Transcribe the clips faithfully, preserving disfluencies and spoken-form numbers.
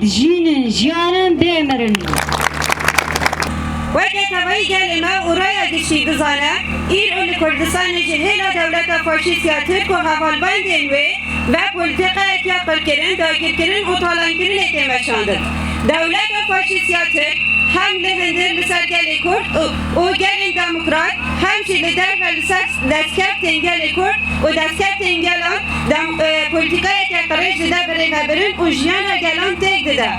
Jînin, jiyanin, bê mirin. Weke tevayî gelê me û raya giştî dizane, îro li Kurdistanê ji hêla dewleta faşîst ya Tirk û hevalbendên wê ve polîtîkayek ya qirkirin, dagirkirin û talankirinê tê meşandin. Dewleta faşîst ya Tirk hem li hundir li ser gelê Kurd û, û gelên demokrat hem jî li derve li ser destkeftên gelê Kurd û destkeftên gelan dem-, e, polîtîkayeke qirêj dide birêvebirin û jiyana gelan têk dide.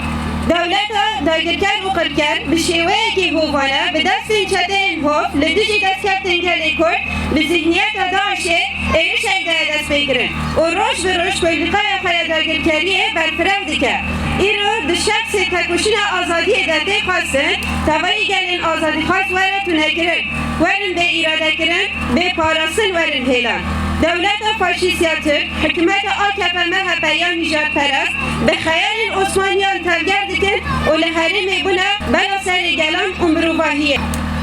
Dewleta dagirker û qirker bi şêweyekî hovane bi destên çeteyên hov li dijî destkeftên gelê Kurd bi zîhniyeta DAIŞê êrişek daye destpêkirin û roj bi roj polîtîkaya xwe ya dagirkeriyê berfireh dike. Îro di şexsê tekoşîna azadiyê de tê xwestin tevayî gelên azadîxwaz were tunekirin, werin bê îradekirin, bê parastin werin hêlan. Dewleta faşîst ya Tirk, hikûmeta A K P M H P ya nîjadperest, bi xeyalên Osmaniyan tevger dikin û li herêmê bûne bela serê gelan û mirovahiyê.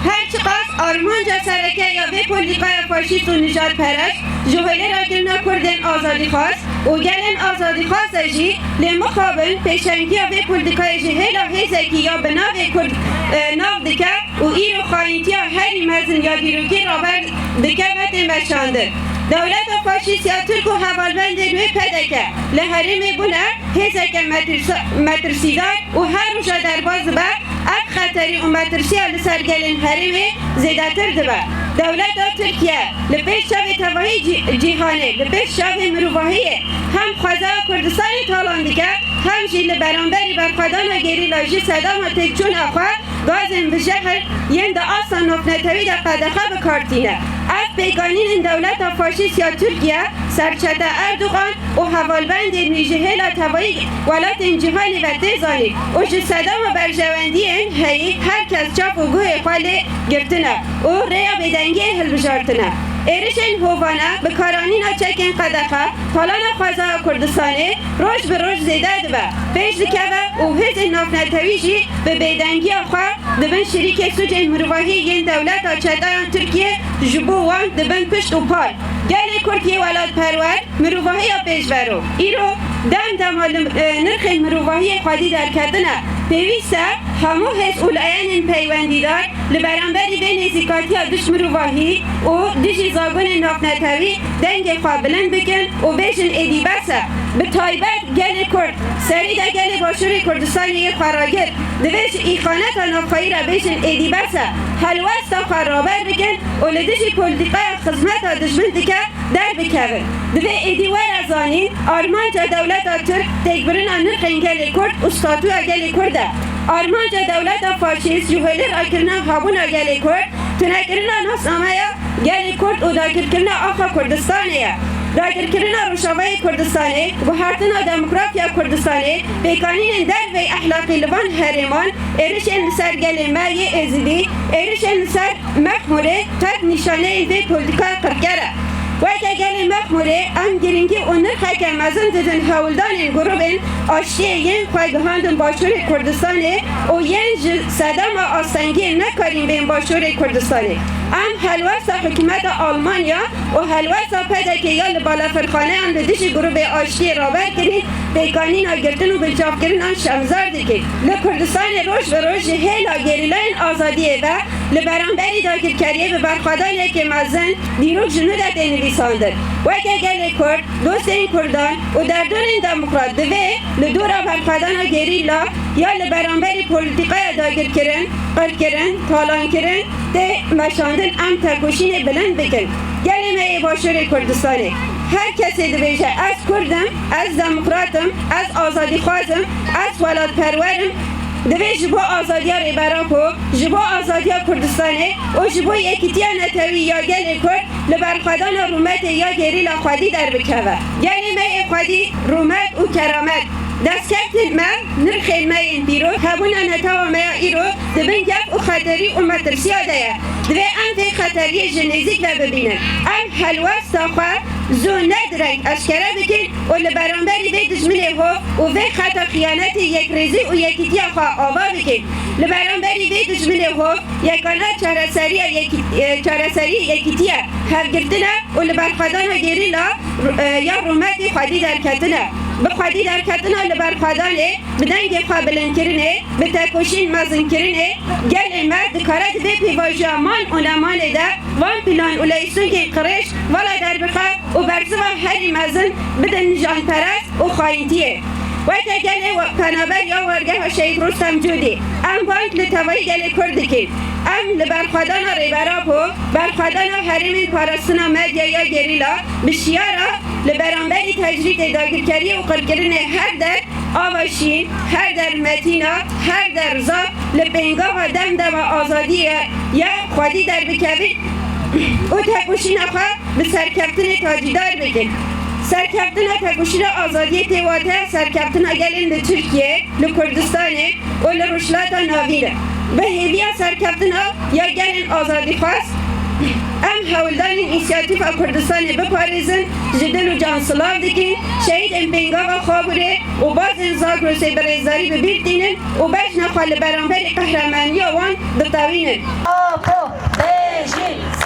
Her çiqas armanca sereke ya vê polîtîkaya faşîst û nîjadperest ji holêrakirina Kurdên azadîxwaz û gelên azadîxwaz e jî, lê mixabin pêşengiya vê polîtîkayê ji hêla hêzekî ya bi navê Kurd, e, nav dike û îro xayîntiya herî mezin ya dîrokî raber dikeve tê meşandin. Dewleta faşîst ya Tirk û hevalbendên wê P D K li herêmê bûne hêzeke metirsa-, metirsîdar û her roja derbas dibe, ev xeterî û metirsiya li ser gelên herêmê zêdetir dibe. Dewleta Tirkiye li pêş çavê tevahî cî-, cîhanê, li pêş çavê mirovahiyê hem xwezaya Kurdistanê talan dike, hem jî li beramberî berxwedana gerîla ji sedema têkçûna xwe gazên bijehir yên di asta navnetewî de qedexe bi kar tîne. Ev pêkanînên dewleta faşîst ya Tirkiye, serçete Erdogan û hevalbendên wî ji hêla tevayî welatên cîhanê ve tê zanîn û ji sedema berjewendiyên heyî her kes çav û guhê xwe lê girtine û rêya bêdengiyê hilbijartine. Êrişên hovane, bikaranîna çekên qedexe, talana xwezaya Kurdistanê roj bi roj zêde dibe, pêş dikeve û hêzên navnetewî jî bi bêdengiya xwe dibin şirîkê sûcên mirovahî yên dewleta çeteyan Tirkiye ji bo wan dibin pişt û pal. Gelê Kurd yê welatperwer, mirovahiya pêşvero. Îro dem dema li, e, nirxên mirovahiyê xwedî derketine. Pêwîst e hemû hêz û layenên peywendîdar li beramberî vê nêzîkatiya dij mirovahî û dijî zagonên navnetewî dengê xwe bilind bikin û bêjin êdî bes e. Bi taybet gelê Kurd, serî de gelê Başûrê Kurdistanê yê xwe ragirt, divê ji îxaneta navxweyî re bêjin êdî bes e. Helwesta xwe raber bikin û li dijî polîtîkaya xizmeta dijmin dike derbikevin. Divê êdî were zanîn, armanca dewleta Tirk têkbirina nirxên gelê Kurd û statûya gelê Kurd e. Armanca dewleta faşîst ji holê rakirina hebûna gelê Kurd, tunekirina nasnameya gelê Kurd û dagirkirina axa Kurdistanê ye. Dagirkirina Rojavayê Kurdistanê, guhertina demografya Kurdistanê, pêkanînên derveyî ehlaqî li van herêman, êrişên li ser gelê me yê Êzidî, êrişên li ser Mexmûrê tek nîşaneyên vê polîtîkaya qirker e. Weke gelê Mexmûrê em girîngî û nirxeke mezin didin hewldanên grûbên aştiyê yên xwe gihandin Başûrê Kurdistanê û yên ji sedema astengiyê nekarîn bên Başûrê Kurdistanê. Em helwesta hikûmeta Almanya û helwesta P D K ya li balafirxaneyan li dijî grûbê aştiyê raber kirîn, pêkanîna girtin û binçavkirinan şermezar dikin. Li Kurdistanê roj bi roj ji hêla gerîlayên azadiyê ve li beramberî dagirkeriyê bi berxwedaneke mezin dîrok ji nû de tê nivîsandin. Weke gelê Kurd, dostên Kurdan û derdorên demokrat divê li dora berxwedana gerîla ya li beramberî polîtîkaya dagirkirin, qirkirin, talankirin tê meşandin em tekoşînê bilind bikin. Gelê me yê Başûrê Kurdistanê, her kesê dibêje, ez Kurd im, ez demokrat im, ez azadîxwaz im, ez welatperwer im, divê ji bo azadiya Rêber Apo, ji bo azadiya Kurdistanê û ji bo yekîtiya netewî ya gelê Kurd li berxwedana rûmetê ya gerîla xwedî derbikeve. Gelê me yê xwedî, rûmet û keramet. Destkeftên me, nirxên me yên dîrok, hebûna netewa me ya îro di bin gef û xeterî û metirsiya de ye. Divê em vê xeteriyê ji nêzîk ve bibînin. Em helwesta xwe zû ne direng eşkere bikin û li beramberî vê dijminê hov û vê xeta xiyanetê yekrêzî û yekîtiya xwe ava bikin. Li beramberî vê dijminê hov yekana çareseriya yekî-, e, çareserî yekîtî ye, hevgirtin e û li berxwedana gerîla, e, ya rûmetê xwedî derketin e. Bi xwedî derketina li ber xwedanê, bi dengê xwe bilindkirinê, bi tekoşîn mezinkirinê, gelê me dikare di vê pêvajoya man û nemanê de van plan û leyîsûngên qirêj vala derbixe û bersiva herî mezin bidin nijanperest û xayîntiyê. Weke gelê we-, penaber ya Wargeha Şehîd Rustem Cûdî, em bang li tevayî gelê Kurd dikin. Em li berxwedana Rêber Apo, berxwedana herêmên parastina medya ya gerîla, bi şiyara li beramberî tecrîdê dagirkeriyê û qirkirinê her der ava şîn, her der metîna, her der zaf li pêngava dem dema azadiyê ye xwedî derbikevin û tekoşîna xwe bi serkeftinê tacîdar bikin. Serkeftina tekoşîna azadiyê tê wate serkeftina gelên li Tirkiyê, li Kurdistanê û li Rojhilata Navîn e. Bi hêviya serkeftina ya gelên azadîxwaz, em hewldanên Însiyatîfa Kurdistanê biparêzin, ji dil û can silav dikin, şehîdên pêngava Xaburê û bazên Zagrosê bi rêzdarî bi bîr tînin û bejna xwe li beramberî qehremaniya wan ditewînin. Apo, bêjin!